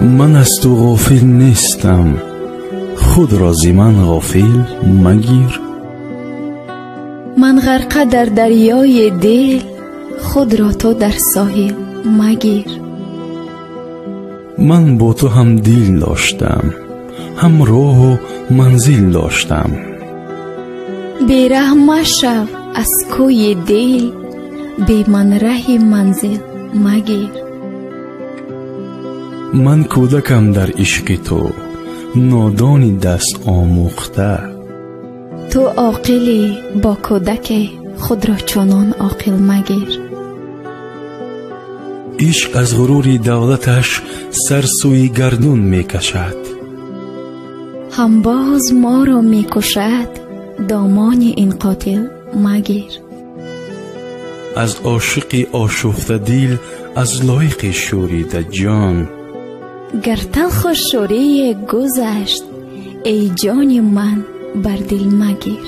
Ман аз ту ғофил нестам, худро зи ман ғофил магир. Ман ғарқа дар дарёи дил, худро ту дар соҳил магир. Ман бо ту ҳам дил доштам, ҳам роҳу манзил доштам. Бераҳм машав аз кӯи дил, бе ман раҳи манзил магир. Ман кӯдакам дар ишқи ту, нодони даст омӯхта. Ту оқилӣ бо кӯдаке, худро чунон оқил магир. Ишқ аз ғурури давлаташ сар сӯи гардун мекашад. Ҳам боз моро мекушад, домони ин қотил магир. Аз ошиқи ошуфтадил, аз лоиқи шӯридаҷон. Гар талху шӯрие гузашт, эй ҷони ман, бар дил магир.